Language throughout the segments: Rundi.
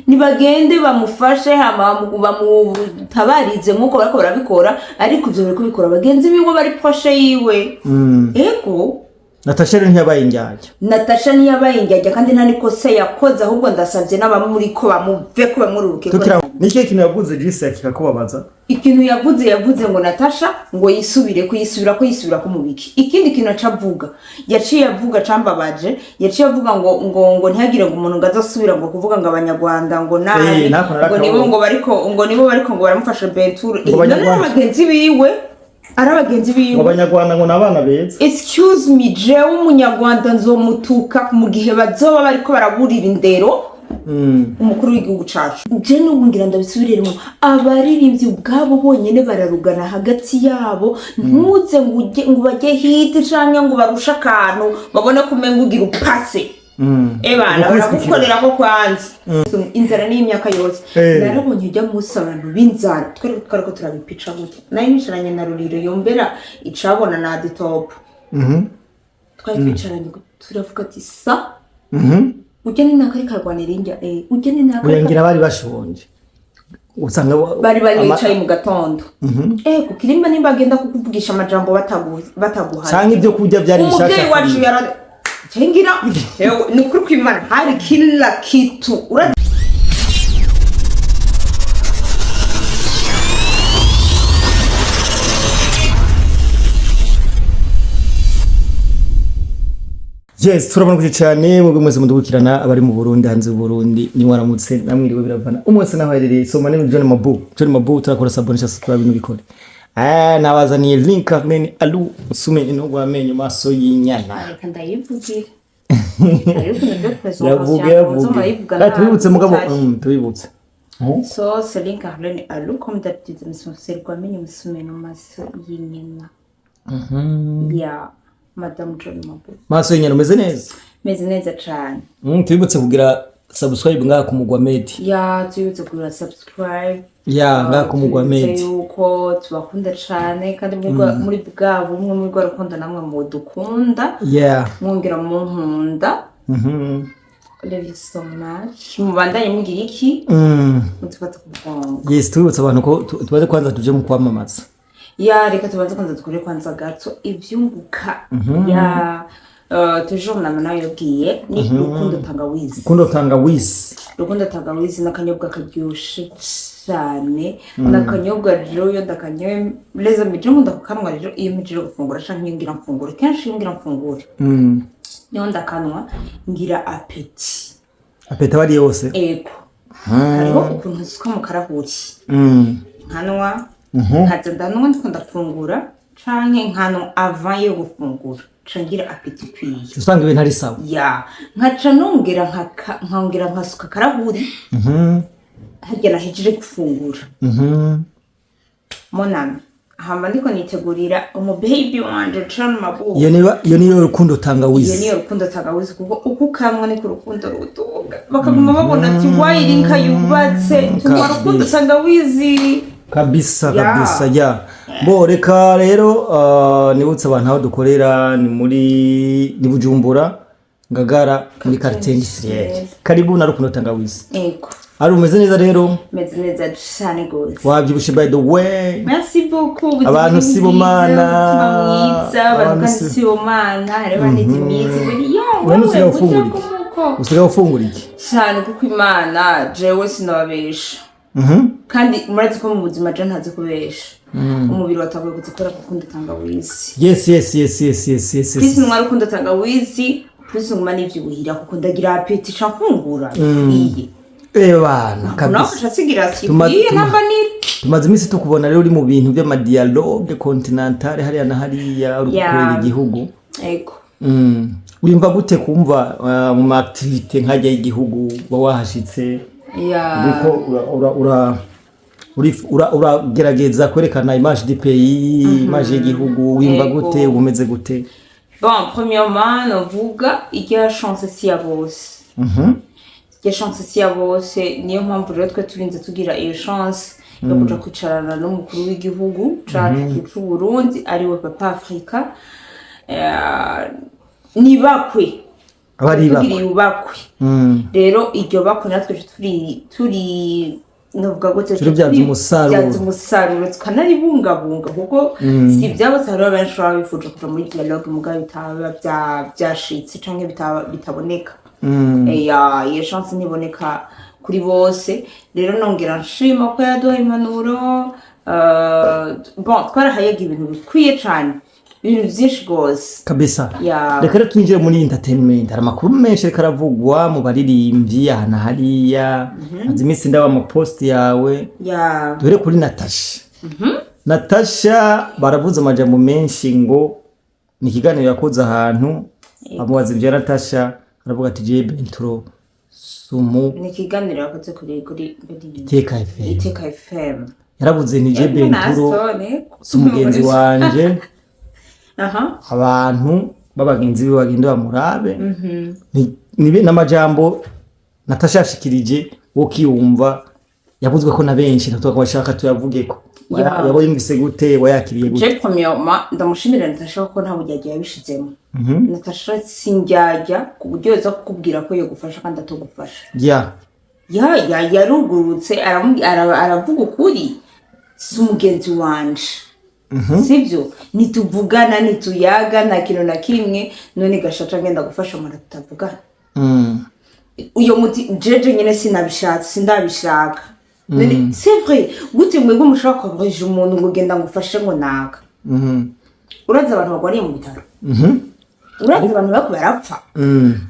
Nibagende bamufashe, hama bamutabarize nk'uko bariko barabikora, ariko ivyo bariko bikora bagenzi biwe bari proche yiwe. Ego. Natasha rero ntiyabaye indyarya. Natasha ntiyabaye indyarya, kandi nta nikosa yakoze, ahubwo ndasavye n'abamuriko bamuve ko bamwururuke. Tukira ni ikihe kintu yavuze Jise kikakubabaza? Ikintu yavuze ngo Natasha ngo yisubire kuyisubira ko yisubira ko mubiki. Ikindi kintu aca avuga, yaciye avuga cambabaje, yaciye avuga ngo ntihagire ngo umuntu ngo azosubira ngo kuvuga ngo Abanyarwanda ngo nabi, Eh, nako ngo nibo narakabonye. ngo bariko ngo nibo bariko ngo baramufasha Bentura. Ngo None Abanyarwanda. abagenzi biwe, ari abagenzi Ngo biwe. Abanyarwanda ngo ni abana beza. Excuse me, jewe Umunyarwanda nzomutuka mu gihe bazoba bariko baraburira indero umukuru w'igihugu cacu. Je n'ubu ngira ndabisubiremo, abaririmbyi ubwabo bonyene bararugana hagati yabo. Ntuze ngo ujye ngo bajye hiti canke ngo barushe akantu, babone ko umenga ugira upase. Ebana, Gukubiswa. baragukorerako kwanza. Inzara ni imyaka yose. Narabonye ujya munsi abantu b'inzara, twari twariko turabipica gutya, nari nicaranye na Ruriro yombera icabona na Aditopu. Twari twicaranye, turavuga ati sa ujya ni naka ariko arwanira indya, ujya ni naka Oya, ngira bari bashonje, usanga bari bicaye mu gatondo, ku kirimba, nimba agenda kukuvugisha amajambo bataguhaye. Canke ibyo kurya byari bishasha. Umubyeyi wacu yara cengira, ewe, ni ukuri kw'Imana hari kila kitu. Yes, turabona kuje cyane mwebwe mwese mudukurikirana, abari mu Burundi, hanze y'u Burundi, ni mwaramutse namwiriwe, biravana umwe wese naho aherereye. So my name is John Mabu. John Mabu, turakora s'abonner, subscribe n'ubikore. Nabazaniye link amen alu usume ino amenyo maso y'inyana. Reka ndayivugire. Yavuge, yavuge. Tubibutse mugabo, tubibutse. So, Céline Carlene Alou, comme d'habitude, c'est Gwamenyo Musumeno Maso Yinyana. Ya Madame John Mabu. Maso y'inyana, umeze neza? Meze neza cane. Tubibutse kugira subscribe ngaha ku Mugwa Media. Ya, tubibutse kugira subscribe. Ya, ngaha ku Mugwa Tubibutse Media. yuko tubakunda cane, kandi muri bwa bumwe, muri rwa rukundo namwe mudukunda. Mwongera munkunda. Love you so much. Mubandanye mugira iki? Mutufata ku mugongo. Yes, tubibutse abantu ko tubaze kwanza tuje mu kwamamaza. Ya, reka tubanze kwanza dukore kwanza gato ivyunguka. Ya, toujours nama nayo yabwiye ni Rukundo Tangawizi. Kundo tangawizi. Rukundo Tangawizi n'akanyobwa karyoshe cane, n'akanyobwa rero iyo ndakanyoye les amis, je nkunda kukanwa rero iyo mpejeje gufungura canke iyo ngira mfungure, kenshi iyo ngira mfungure niho ndakanwa, ngira appétit. Appétit aba ari yose. Ego, hariho ukuntu nsuka mu karahuri, nkanwa, nkaza ndanwa ndiko ndafungura canke nkanwa avant yo gufungura, nca ngira appétit ikwiye. Usanga ibintu ari sawa. Ya, nkaca nongera nkongera nkasuka akarahuri harya nahejeje gufungura. Mon ami, hama ndiko nitegurira umubaby wanje John Mabu. Iyo niba iyo niyo Rukundo Iyo Tangawizi. niyo Rukundo Tangawizi, kuko uko ukamwa niko urukundo ruduga, bakaguma babona ati wayirinka yubatse tunywa Rukundo Tangawizi. Kabisa. Ya. Kabisa, ya. Bo reka rero nibutse abantu aho dukorera, ni muri ni Bujumbura, Ngagara, muri quartier industrielle. Karibu na Rukundo Tangawizi. Ego. Ari umeze neza rero? Meze neza cane gose. Wabyibushe, by the way. Merci beaucoup. Ubuzima Abantu ni si bwiza, bomana. ubuzima bwiza, abantu Abantu kandi si bomana, hariho n'indi minsi ngo yo None wewe usigaye ufungura burya iki? kumuko. Usigaye ufungura iki? Cyane, kuko Imana jewe sinababesha. Kandi murazi ko mu buzima je ntazi kubesha. Umubiri watanguye kuzikora Rukundo Tangawizi. Yes. Plus nywa Rukundo Tangawizi, plus nguma nivyibuhira, kuko ndagira appétit, ca mfungura bikwiye. Ebana, Nawe kabisa. uca asigira sikwiye ntambanira. Tumaze iminsi tukubona rero uri mu bintu by'amadialogue continentale hariya na hariya, uri gukorera igihugu. Ego. Wimva gute kumva mu ma activité nkajya y'igihugu uba wahashitse, uriko uragerageza kwerekana image du pays, image y'igihugu, wimva gute, uba umeze gute? Bon, premièrement, novuga irya chance si ya bose. Irya chance si ya bose, niyo mpamvu rero twe turinze tugira iyo chance yo kuja kwicarana n'umukuru w'igihugu cacu c'u Burundi, ariwe Papa Afrika. Nibakwe. Aba ari ibakwe. Tugira yubakwe. Rero iryo bakwe natwe turi novuga gute, Turibyaza umusaruro. Byaza umusaruro, tukanaribungabunga, kuko si ibyabo. Hariho benshi baba bifuje kuja muri dialogue, mugabo bitaba byashitse canke bitaboneka. Iyo chance ntiboneka kuri bose. Rero nongera nshima ko yaduha impanuro. Bon, twarahayaga ibintu bikwiye cane, ibintu vyinshi rwose. Kabisa. Ya. Reka rero twinjire muri entertainment. Hari amakuru menshi ariko aravugwa mu baririmbyi aha na hariya. Maze iminsi ndaba amaposti yawe. Duhere kuri Natasha. Natasha baravuze amajambo menshi ngo ni ikiganiro yakoze ahantu, bamubaza ibya Natasha, aravuga ati: "Jewe Benturo sumu." Ni ikiganiro yakoze kuri Iteka FM. Iteka FM. Yaravuze ni je Benturo si umugenzi wanje. Abantu b'abagenzi be bagenda bamurabe. N'amajambo Natasha yashikirije wo kiyumva yavuzwe ko na benshi, natwe bashaka tuyavugeko. Yaba yumvise gute? Wayakiriye gute? Je premièrement ndamushimira Natasha ko nta buryarya yabishizemo. Natasha sindyarya ku buryo yoza kukubwira ko yogufasha kandi atogufasha. Ya yarugurutse, aravuga ukuri: si umugenzi wanje, sibyo, ntituvugana, ntituyaga, nta kintu na kimwe. None gashaca ngenda gufasha umuntu tutavugana? Uyo muti jeje nyene sinabishatse, sindabishaka. None c'est vrai, gute mwebwe mushobora kubabarira umuntu ngo genda ngufashe, ngo naka? Urazi abantu bagwariye mu bitaro? Urazi abantu bariko barapfa?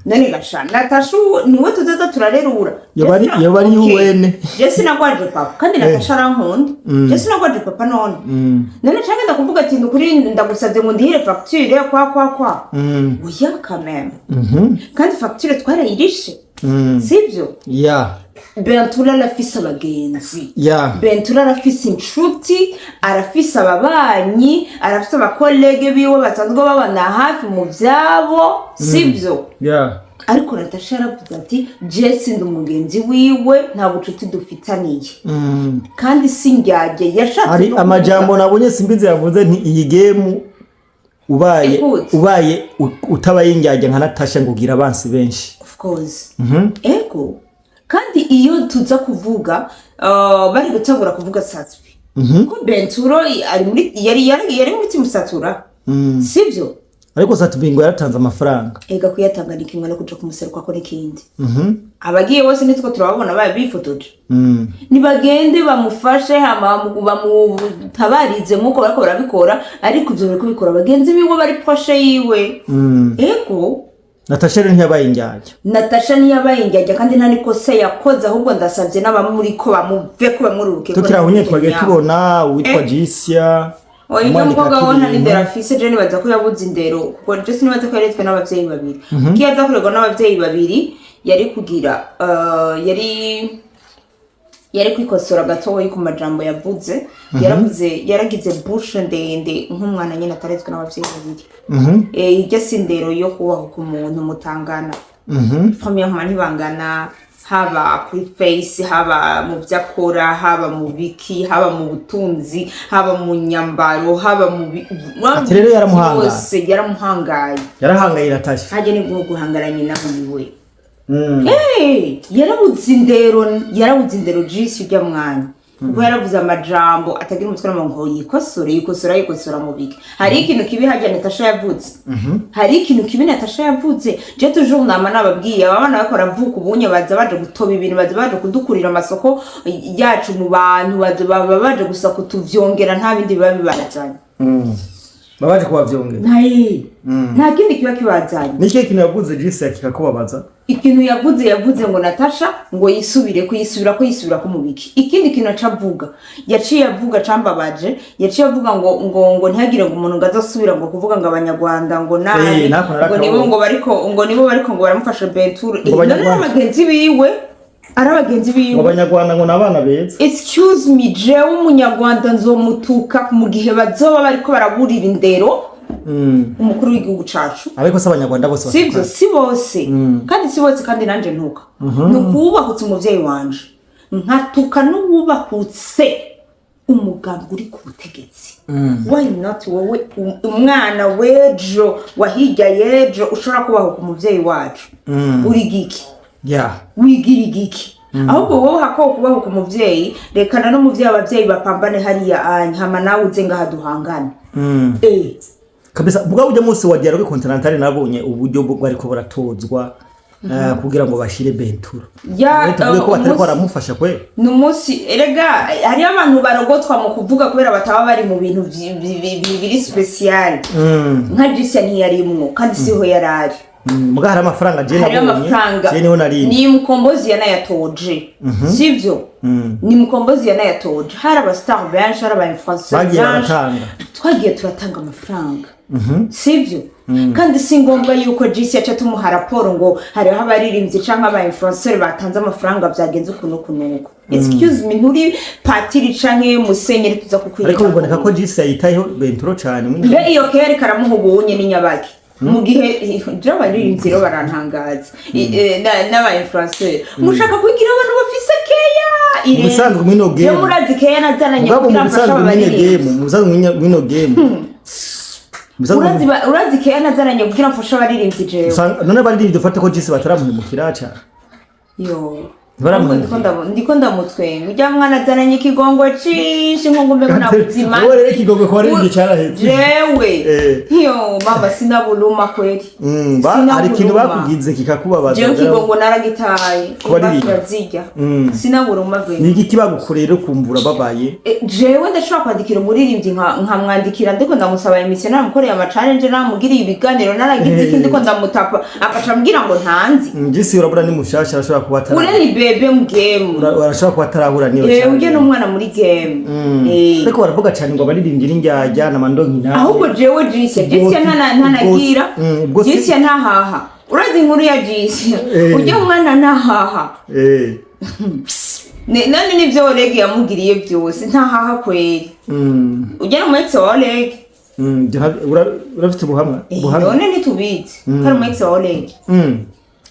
None gasha Natasha ubu niwe tuzoza turarerura? Yoba ari UN. Je sinagwaje papa, kandi Natasha arankunda. Je sinagwaje papa. None canke ndakuvuga ati: "Nukuri ndagusavye ngo ndihire facture kwa kwa kwa." Oya, quand même. Kandi facture twarayirishe, sivyo? Bentura arafise abagenzi. Bentura arafise inshuti, arafise ababanyi, arafise abacollègues biwe basanzwe babana hafi mu vyabo, sivyo? Ariko Natasha yaravuze ati: "Je sindi umugenzi wiwe, nta bucuti dufitaniye." Kandi si ndyarya yashatse Hari no kuvuga. amajambo nabonye Simbizi yavuze nti: "Iyi game ubaye Écoute. ubaye utabaye indyarya nka Natasha ngo ugira abansi benshi." Of course. Ego, kandi iyo tuza kuvuga, bari gutangura kuvuga Satsbi, ko Benturo ari muri yari muri team Satura, sivyo? Ariko Satubingo yaratanze amafaranga. Ega kuyatanga ni kimwe no kuja kumuseruka ko n'ikindi. Abagiye bose nitwo turababona baye bifotoje. Nibagende bamufashe, hama bamutabarize nk'uko bariko barabikora, ariko ivyo bariko bikora bagenzi biwe bari proche yiwe. Ego. Natasha rero ntiyabaye indyarya. Natasha ntiyabaye indyarya, kandi nta nikosa yakoze. Ahubwo ndasavye n'abamuriko bamuve ko bamwururuke. Tukiri aho nyene, twagiye tubona uwitwa Jisia Oya, amwandika mukobwa we nta ibintu. n'indero afise. Je nibaza ko yabuze indero, kuko je sinibaza ko yaretswe n'abavyeyi babiri. Kuko iyo aza kurerwa n'abavyeyi babiri, yari kugira yari kwikosora gatoyi ku majambo yavuze. Yaravuze, yaragize bouche ndende nk'umwana nyine ataretswe n'abavyeyi babiri. Iryo si indero yo kubaho ku muntu mutangana. Premièrement ntibangana, haba kuri face, haba mu byo akora, haba mu biki, haba mu butunzi, haba mu nyambaro, haba mu Ati rero yaramuhangaye. Byose yaramuhangaye. Yarahangaye Natasha. Hajya ni nko guhangara nyina wiwe. Hey, yarabuze indero, yarabuze indero jisi ujya mwanya, kuko yaravuze amajambo atagira umutwe n'amaguru ngo yikosore, yikosora, yikosora mu biki? Hari ikintu kibi hajya Natasha yavuze? Hari ikintu kibi Natasha yavuze? Je toujours nama nababwiye, aba bana bariko baravuka ubunye baza baje gutoba ibintu, baza baje kudukurira amasoko yacu mu bantu, baza baba baje gusa kutuvyongera, nta bindi biba bibazanye. Babaje kubavyongera. Nta kindi kiba kibazanye. Ni ikihe kintu yavuze Jisia kikakubabaza? Ikintu yavuze ngo Natasha ngo yisubire kuyisubira ko yisubira ko mu biki. Ikindi kintu aca avuga, yaciye avuga cambabaje, yaciye avuga ngo ntihagire ngo umuntu ngo azasubira ngo kuvuga ngo Abanyarwanda ngo nabi. Nako Ngo narakabonye. nibo ngo bariko, ngo nibo bariko ngo baramufasha Bentura. Ngo None abagenzi biwe, ari abagenzi ngo biwe. Abanyarwanda ngo ni abana beza. Excuse me, jewe umunyarwanda nzomutuka mu gihe bazoba bariko baraburira indero umukuru w'igihugu cacu. Ariko si Abanyarwanda bose. Sibyo, si bose, kandi si bose, kandi nanje ntuka ni ukuwubahutse umuvyeyi wanje, nkatuka n'uwubahutse. Umugambi uri ku butegetsi, why not wowe umwana w'ejo wa hirya y'ejo ushobora kubaho ku muvyeyi wacu? Uri giki? Wigira igiki? Ahubwo wowe hako kubaho ku muvyeyi, rekana n'umuvyeyi, abavyeyi bapambane hariya anya, hama nawe uze ngaha duhangane. Kabisa. Mugabo ujya munsi wa Dialogue Continental nabonye uburyo bwariko buratozwa kugira ngo bashire Bentura. Ya, tuvuge ko batariko umunsi- baramufasha kwe? Ni umunsi erega hariyo abantu barogotwa mu kuvuga kubera bataba bari mu bintu biri spécial. Nka Jisia ntiyarimwo kandi siho yarari. Muga hari amafaranga je Hariyo nabonye. amafaranga. Je niho narindi. Ni Mukombozi yanayatoje, sivyo? Ni Mukombozi yanayatoje. Hari aba star benshi, hari aba influencer Bagiye benshi. baratanga. Twagiye turatanga amafaranga, sivyo? Kandi si ngombwa yuko Jisi yaca tumuha raporo ngo hariho abaririmbyi canke aba influencer batanze amafaranga, byagenze uku n'uku n'uku. Excuse me, nturi patiri canke musenyeri tuza kukwirika. Ariko biboneka ko Jisi yayitayeho Benturo cane. Mbe iyo keri karamuha ubunye n'inyabaki, mu gihe je abaririmbyi rero barantangaza. N'aba influencer mushaka kugira abantu bafise keya Mu bisanzwe mwino Je game. murazi keya nazananye Mugabo mu kugira mfashe bisanzwe mwino abaririmbyi. game, mu bisanzwe mwino game, mu bisanzwe Urazi keya nazananye kugira mfashe abaririmbyi jewe. None abaririmbyi dufate ko Jisi bataramuhemukira cane? Yo. Ntibaramuhemukira. Ndiko ndamutwenga, ujya mwana azananye ikigongo cinshi nko ngumbe ngo nabuzima. Wowe rero ikigongwe ku baririmbyi caraheze. Jewe, yo mama, sinabuluma kweli. Hari ikintu Sinabuluma. bakugize kikakubabaza? Jewe ikigongo naragitaye. Ku baririmbyi. Turazirya, sinabuluma Ni vwe. igiki bagukoreye rero kumvura babaye? Jewe ndashobora kwandikira umuririmbyi nkamwandikira ndiko ndamusaba émission, naramukoreye ama challenge, naramugiriye ibiganiro, naragize iki, ndiko ndamutapa, akaca ambwira ngo ntanzi. Jisi urabura ni mushasha, arashobora kuba atara Ure ni bébé mu game. Arashobora kuba atarahura niyo Ujye challenge. n'umwana muri game. Ariko baravuga cyane ngo abaririmbyi n'indyarya na mandonki nawe. Ahubwo jewe Jisia, Jisia ntanagira. Ubwo Jisia ntahaha. Urazi inkuru ya Jisia? Ujya mwana ntahaha. None nivyo Oleg yamugiriye byose, ntahaha kweri. Ujya no mu ex wa Oleg. Urafite ubuhamwa? Ubuhamya? None ntitubizi ko ari umu ex wa Oleg?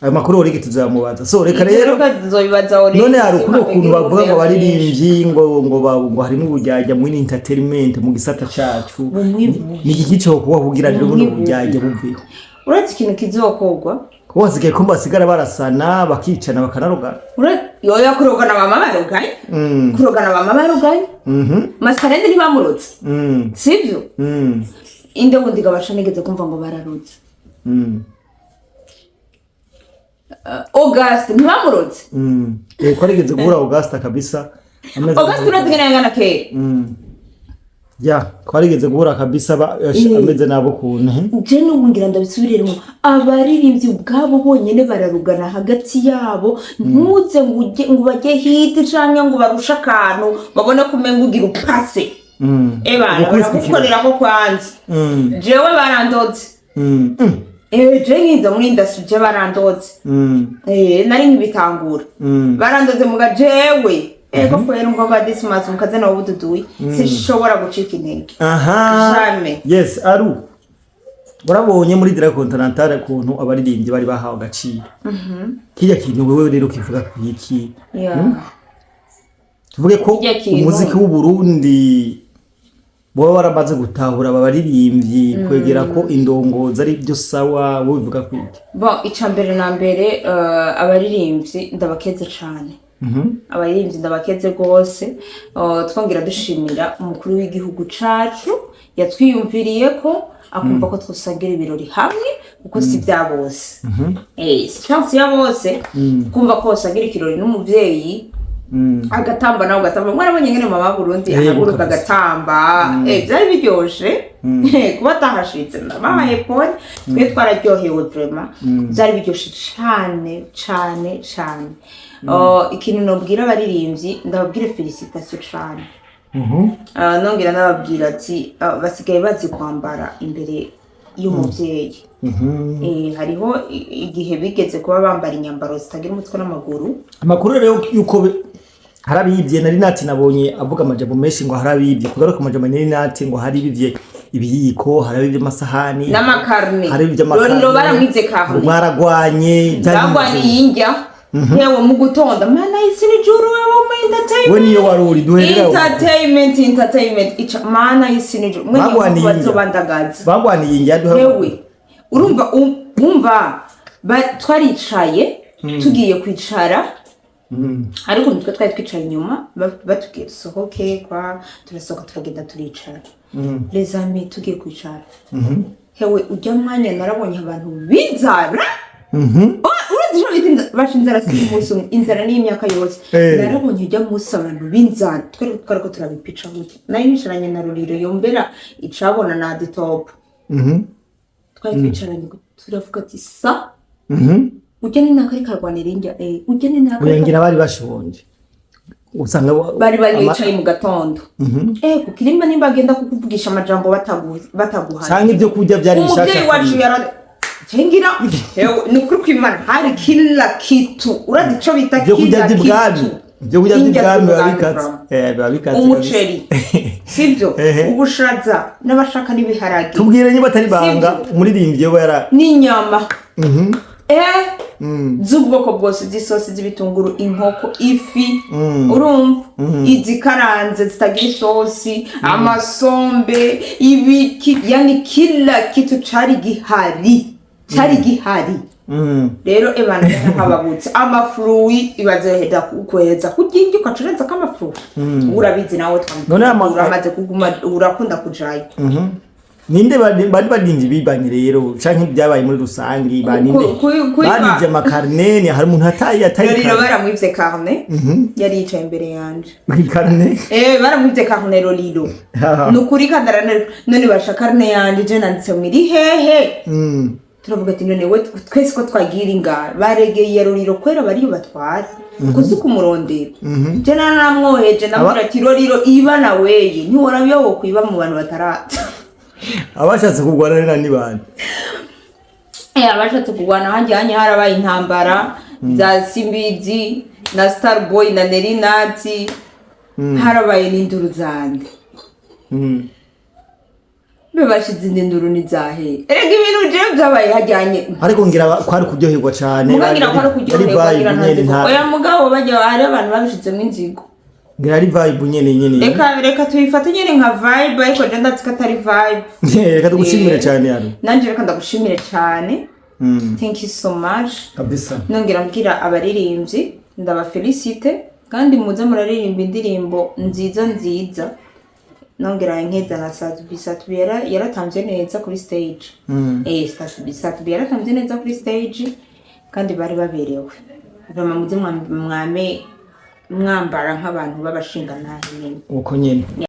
Ayo makuru Oleg tuzamubaza. So reka rero Tuzobibaza Oleg. None hari ukuri ukuntu bavuga ngo abaririmbyi ngo harimo uburyarya muri entertainment, mu gisata cacu? Bumwe bubi. Ni iki cyo kuba kugira rero buno Bumwe bubi. buryarya buveho? Uretse ikintu kizokorwa. Kuko hasigaye ko basigara barasana, bakicana, bakanarogana. Yoya, kurogana bama baroganye. Kurogana bama baroganye. Maskarende ntibamurotse, sivyo? Inde wundi gabasha nigeze kumva ngo bararotse? Auguste ntibamurotse? Ko arigeze guhura Augusta kabisa ameze. Auguste urazi ngene yangana kera? Ya, twarigeze guhura kabisa ameze nabo ukuntu. Je n'ubu ngira ndabisubiremo, abaririmbyi ubwabo bonyene bararugana hagati yabo. Ntuze ngo ujye ngo bajye hiti canke ngo barushe akantu, babone ko umenga ugira upase. Ebana. Ukwitwikira. Baragukorera ko kwanza. Jewe barandotse. Je nkiza muri industry, je barandotse. Nari nkibitangura. Barandoze muga jewe ego kwera umukobwa wa Dismas mukazana wabududuye sinshobora gucika intege. Aha. Jamais. Yes, aru warabonye muri Dialogue Continental ukuntu abaririmbyi bari bahawe agaciro. Kirya kintu wewe rero kivuga ku iki? Tuvuge ko Kirya kintu- umuziki w'u Burundi baba baramaze gutahura aba baririmbyi, kwegera ko indongozi ari byo sawa, wowe bivuga ku iki? Bon, ica mbere na mbere, abaririmbyi ndabakeze cane. Abaririmbyi ndabakeze rwose. Twongera dushimira umukuru w'igihugu cacu yatwiyumviriye ko akumva ko twosangira ibirori hamwe, kuko si bya bose. Si chance ya bose kumva ko wosangira ikirori n'umuvyeyi, agatamba nawe ugatamba. Mwarabonye ngene mama Burundi ahaguruka agatamba. Byari biryoshe kuba atahashitse mama hepone, twe twararyohewe vraiment, byari biryoshe cane cane cane. Ikintu nobwira abaririmbyi, ndababwire félicitations cane. Nongera nababwira ati basigaye bazi kwambara imbere y'umuvyeyi. Hariho igihe bigeze kuba bambara inyambaro zitagira umutwe n'amaguru. Amakuru rero yuko hari abibye, nari nati nabonye avuga amajambo menshi ngo hari abibye, kugaruka amajambo nari nati ngo hari abibye ibiyiko, hari abibye amasahani. N'amakarne. Hari abibye amakarne. Roriro baramwize karne. Ngo mwaragwanye, byari Bagwaniye indya yewe mu gutonda. Mana y'isi n'ijuru, wewe mu entertainment. We niyo wari uri, duherera aho. Entertainment, entertainment, ica mana y'isi n'ijuru, mwe Bagwaniye niyo injya. bazobandagaza. Bagwaniye injya, duha. Hewe, urumva wumva twaricaye, tugiye kwicara, ariko nitwe twari twicaye inyuma, batubwiye dusohoke kwa, turasohoka, turagenda, turicara. Les amis, tugiye kwicara, hewe, ujya mwanya narabonye abantu b'inzara. Oh, urazi ico bita inzara? Basha, inzara si umunsi umwe, inzara ni imyaka yose. Narabonye ujya munsi abantu b'inzara, twari twariko turabipica gutya, nari nicaranye na Ruriro yombera icabona na Aditop, twari twicaranye gutya, turavuga ati sa ujya ni naka ariko arwanira indya, ujya ni naka Oya, ngira bari bashonje, usanga bari bicaye mu gatondo, ku kirimba, nimba agenda kukuvugisha amajambo bataguhaye. Canke ibyo kurya byari bishasha. Umubyeyi wacu yara cengira, hewe, ni ukuri kw'Imana, hari kila kitu. Urazi ico bita Ibyo kurya kila by'ibwami, kitu? ibyo kurya Indya by'ibwami biba z'ubwami, bikatse. bro. Biba bikatse. Umuceri, sibyo? Ehe. Ubushaza n'abashaka n'ibiharage. Tubwire niba atari banga, Sibyo. umuririmbyi yoba yara N'inyama z'ubwoko bwose, z'isosi, z'ibitunguru, inkoko, ifi, urumva, izikaranze zitagira isosi, amasombe, ibiki, yani kila kitu cari gihari, cari gihari. Rero ebana nk'ababutse ama fruits, ibaze kuheza kurya indyo ugaca ko ama fruits, urabizi nawe. None Uramaze kuguma, urakunda kujayo. Ninde bari baririmbyi bibanye rero, canke byabaye muri rusangi, baninde barivye ama carnet? Ni hari umuntu atayi atayi? Rero baramwivye carnet, yari yicaye imbere yanje. Carnet? Baramwivye carnet Roriro, ni ukuri kandi none basha carnet yanje je nanditse mwiri hehe? Turavuga ati none we twese ko twagira ingara, baregeye Roriro kwera bariyo batwara kuzi kumurondera. Je naramwoheje, ndamubwira ati Roriro iba na weye, ntiworaba wo kwiba mu bantu batarata. Abashatse kurwana rero ni bande? Abashatse kurwana hanjye hanye harabaye intambara za Simbizi na Starboy na Nerinati, harabaye n'induru zande. Be bashize indi nduru ni zahe? Erega ibintu jewe byabaye hajyanye. Ariko ngira kwari kuryoherwa cane. Mugangira ko ari Yari kuryoherwa, vibe ngira nyene. nta nzigo. Oya mugabo, bajya hari abantu babishizemo inzigo. Ngira ari vibe nyene nyene. Reka reka tubifate nyene nka vibe, ariko je ndazi ko atari vibe. Reka tugushimire cane yaro. Nanje reka ndagushimire cane. Thank you so much. Kabisa. Nongera mbwira abaririmbyi, ndabafelicite, kandi muze muraririmba indirimbo nziza nziza. Nongera nkeza na Sat-B. Sat-B yaratamvye neza kuri stage. Sat-B yaratamvye neza kuri stage, kandi bari baberewe vraiment. Muze mwame mwambara nk'abantu b'abashingantahe nyene. Uko nyene.